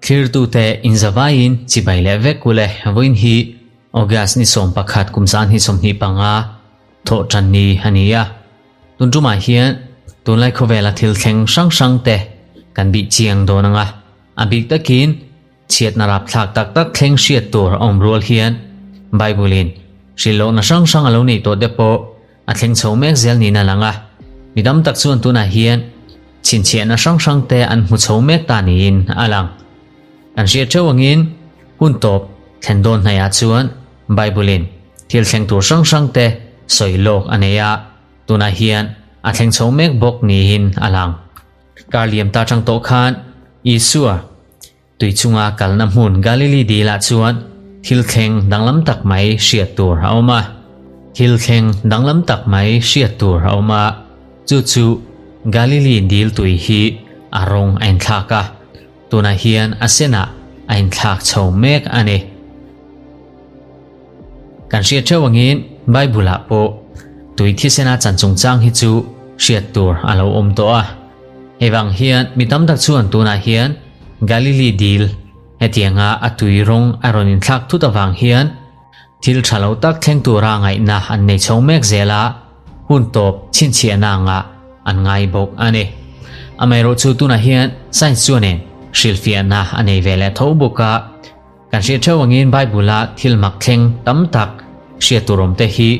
Thlirtute inzavaiin chibai leh vek ule vawiin hi August ni 11 kum 2025 thawh tan ni a ni a. Tun tumah hian tunlai khawvela thil thleng hrang hrang te kan bih chiang dawn ang a, a bik takin Chhiatna rapthlak tak tak thleng hriat tur a awm rual hian Bible-in hrilhlawhna hrang hrang a lo neih tawh te pawh a thleng chho mek zel niin a lang a. Mi tam tak chuan tunah hian chhinchhiahna hrang hrang te an hmu chho mek ta niin a lang. Kan hriat theuh angin hun tawp thlen dawn hnaihah chuan Bible-in thil thleng tur hrang hrang te sawi lawk a nei a, tunah hian a thleng chho mek bawk niin a lang. Kar liam ta tang tawh khan Isua tui chunga kalna hmun Galili dilah chuan thil thleng danglam tak mai hriat tur a awm a. Thil thleng danglam tak mai hriat tur a awm a, chu chu Galili dil tui hi a rawng a inthlak a, tunah hian a senah a inthlak chho mek a ni. Kan hriat theuh angin Bible-ah pawh tui thisena chan chungchang hi chu hriat tur a lo awm tawh a. Hei vang hian mi tam tak chuan tunah hian Galilee dil hetianga a tui rawng a rawn inthlak thut avang hian thil tha lo tak thleng tura ngaihna an nei chho mek zel a, hun tawp chhinchhiahna angah an ngai bawk a ni. Amaherawhchu tunah hian science chuanin hrilhfiahna a nei ve leh tho bawk a. Kan hriat theuh angin Bible-a thil mak thleng tam tak hriat tur awmte hi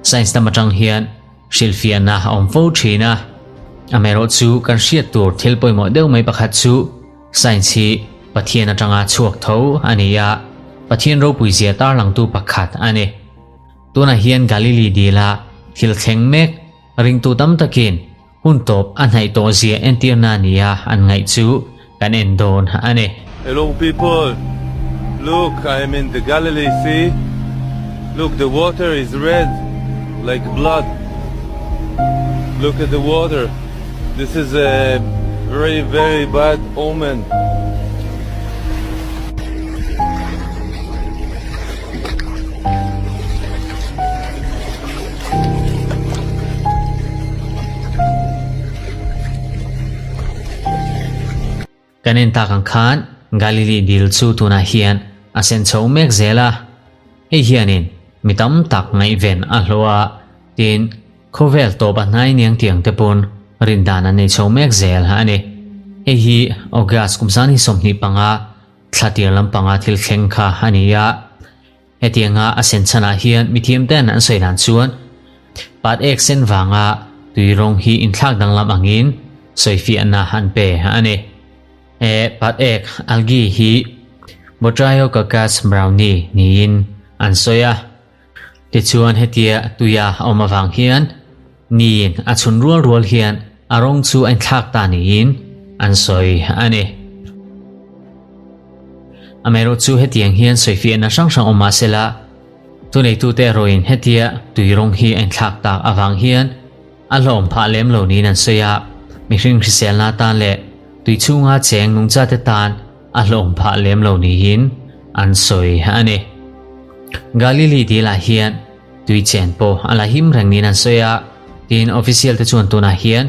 science lam atang hian hrilhfiahna a awm fo thin a. Amaherawhchu kan hriat tur thil pawimawh deuh mai pakhat chu science hi Pathian atanga chhuak tho a ni a, Pathian ropui zia tarlangtu pakhat a ni. Tunah hian Galili dila thil thleng mek ringtu tam takin hun tawp a hnaih tawh zia entirna nia an ngaih chu kan en dawn a ni. Hello people, look I am in the Galilee sea, look the water is red like blood, look at the water, this is a very very bad omen. Kan en tak ang khan Galili dil chu tunah hian a sen chho mek zel a, hei hianin mi tam tak ngaihven a hlawh a, tin khawvel tawp a hnai niang tiang te pawn rindan an nei chho mek zel a ni. Hei hi August kum 2025 thla tir lampanga thil thleng kha a ni a. Hetianga a sen chhanah hian mithiam ten an sawi dan chuan pat ek sen vanga tui rawng hi inthlak danglam angin sawifiahna an pe a ni. He pat ek algae hi Botryococcus browni niin an sawi a. Tichuan hetia tuia a awm avang hian niin a chhun rual rual hian a rawng chu a inthlak ta niin an sawi a ni. Amaherawh chu hetiang hian sawifiahna hrang hrang awm mah sela, thuneitute erawhin hetia tui rawng hi a inthlak tak avang hian a hlawm phah lem lo niin an sawi a, mihring hriselna tan leh tui chhunga cheng nungchate tan a hlawm phah lem lo niin an sawi a ni. Galili dilah hian tui chen pawh a la him reng niin an sawi a, tin official te chuan tunah hian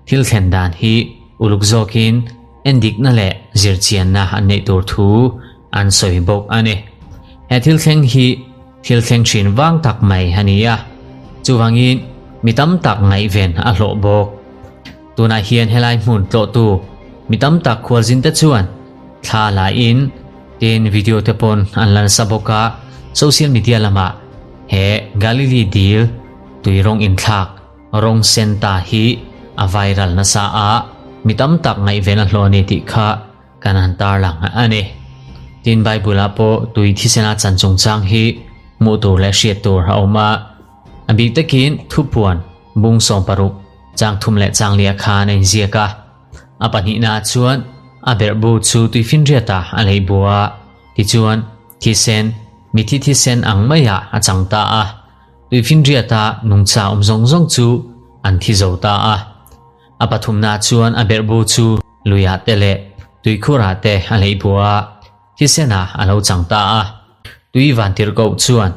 thil thlen dan hi uluk zawkin Endikna leh zirchianna an neih tur thu an sawi bawk a ni. He thil thleng hi thil thleng thin vang tak mai a ni a, chuvangin mi tam tak ngaihven a hlawh bawk. Tunah hian helai hmun tlawhtu mi tam tak khualzin te chuan thla la in tin video te pawn an la nasa bawk a, social media lamah he Galili dil tui rawng inthlak Rawng sen ta hi a viral nasa a, mi tam tak ngaihven a hlawh a ni tih kha kan han tarlang a ni. Tin Bible-ah pawh tui thisena chan chungchang hi hmuh tur leh hriat tur a awm a. A bik takin thupuan bung 16 chang thum leh chang lia khan a inziak a. A pahnihnaah chuan a berhbu chu tuifinriatah a leih bua a, tichuan thisen, mithi thisen ang maiah a chang ta a. Tuifinriata nungcha awm zawng zawng chu an thi zo ta a. A pathumna chuan a berhbu chu luiah te leh tuikhurah te a leih bua a, thisenah a lo chang ta a. Tui vantirhkoh chuan,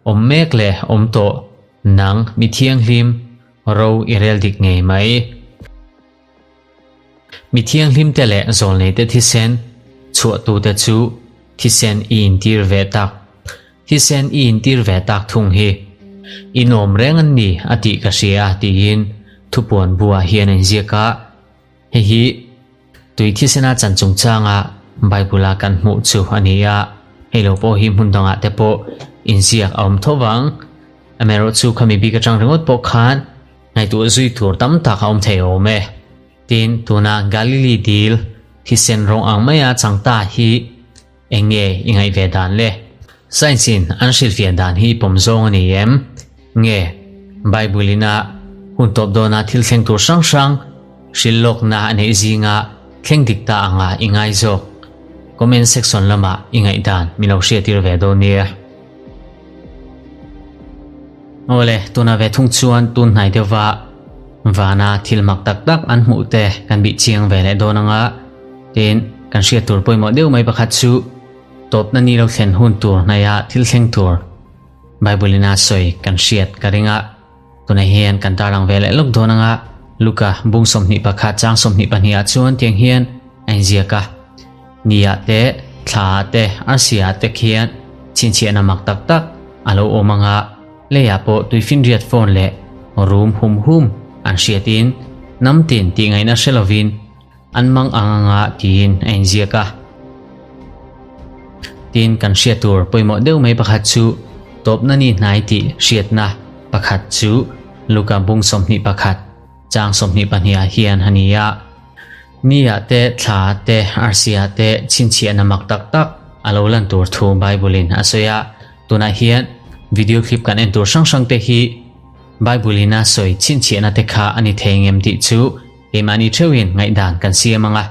Awm mek leh awm tawh, nang mi thianghlim ro i rel dik ngei mai. Mi thianghlimte leh zawlneite thisen chhuahtute chu thisen i intir ve tak. Thisen i intir ve tak thung hi. I nawm reng an ni a tih ka hria tiin thupuan buah hian a inziak a. Hei hi tui thisena chan chungchanga Bible-a kan hmuh chu a ni a, hei lo pawh hi hmun dangah te pawh inziak a awm tho vang. Amaherawhchu khami bik atang ringawt pawh khan ngaihtuah zui tur tam tak a awm thei awm e. Tin, tuna Galilee dil thisen rawng ang maia chang ta hi Eng nge i ngaih ve dan le? Science in an hrilhfiah dan hi pawm zawng a ni em? Nge Bible in a hun tawp dawna thil thleng tur hrang hrang hrilh lawkna a neih zinga thleng dik ta anga i ngai zawk? Comment section lamah i ngaih dan min lo hriattir ve dawn nia. Awle, tuna ve thung chuan tun hnai deuhva vana thil mak tak tak an hmuh te kan bih chiang ve leh dawn anga, tin kan hriat tur pawimawh deuh mai pakhat chu tawpna ni lo thlen hun tur hnaia thil thleng tur Bible in a sawi kan hriat ka ring a, tunah hian kan tarlang ve leh lawk dawn anga Luka bung 21 chang 22 ah chuan tiang hian a inziak a. Nia te, thla te, arsia te khian chhinchhiahna mak tak tak a lo awm ang a, leiah pawh tuifinriat phone leh rum hum hum an hriatin hnam tin tih ngaihna hre lovin an mang ang anga tiin a inziak a. Tin, kan hriat tur pawimawh deuh mai pakhat chu tawpna ni hnai tih hriatna pakhat chu Luka bung 21 chang 22 ah hian a ni a. Nia te, thla te, arsia te chhinchhiahna mak tak tak a lo lan tur thu Bible in a sawi a. Tunah hian video clip kan en tur hrang hrang te hi Bible in a sawi chhinchhiahna te kha a ni thei ngem tih chu keimahni theuhin ngaihdan kan siam ang a.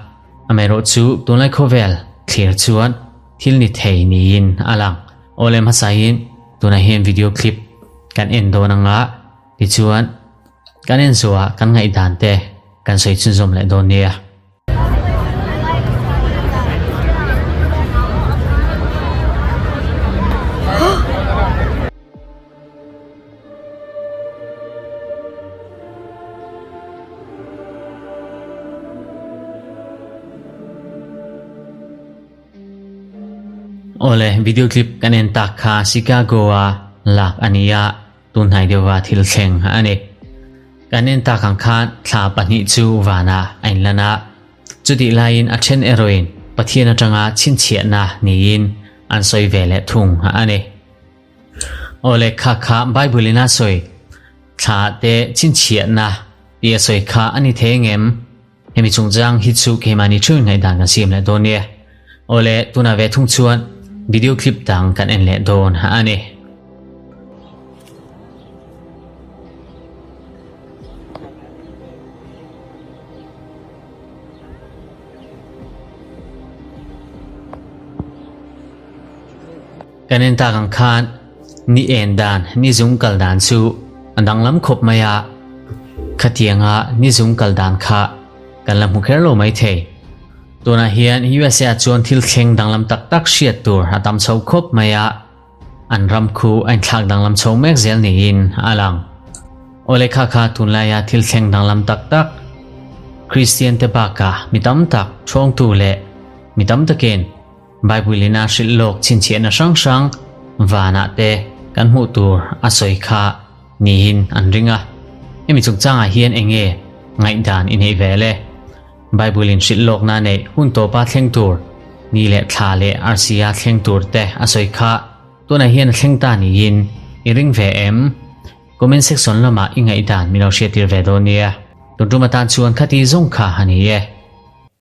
Amaherawhchu tunlai khawvel thlir chuan thil ni thei niin a lang. Awle hmasain tunah hian video clip kan en dawn ang a, tichuan Kan en zawhah kan ngaihdan te kan sawi chhunzawm leh dawn nia. Awle, video clip kan en tak kha Chicago-a lak a ni a. Tunhnai deuha thil thleng a ni. Kan en tak ang khan thla pahnih chu vanah a inlan a, chutih laiin a then erawhin Pathian atanga chhinchhiahna niin an sawi ve leh thung a ni. Aw le kha kha Bible in a sawi thla te chhinchhiahna tih a sawi kha a ni thei ngem? Hemi chungchang hi chu keimahni thuin ngaihdan kan siam leh dawn nia. Awle, tunah ve thung chuan video clip dang kan en leh dawn a ni. Kan en tak ang khan ni en dan, ni zung kal dan chu a danglam khawp mai a, khatianga ni zung kal dan kha kan la hmu kher lo mai thei. Tunah hian USA ah chuan thil thleng danglam tak tak hriat tur a tam chho khawp mai a, an ram khu a inthlak danglam chho mek zel niin a lang. Awle kha kha tunlaia thil thleng danglam tak tak Kristian te bakah mi tam tak thawngtu leh mi tam takin Bible in a hrilh lawk chhinchhiahna hrang hrang vanah te kan hmuh tur a sawi kha niin an ring a. Hemi chungchangah hian eng nge ngaihdan i neih ve le? Bible in hrilh lawkna neih hun tawpa thleng tur, ni leh thla leh arsia thleng tur te a sawi kha tunah hian a thleng ta niin i ring ve em? Comment section lamah i ngaihdan min lo hriattir ve dawn nia. Tun tum atan chuan khati zawng kha a ni e.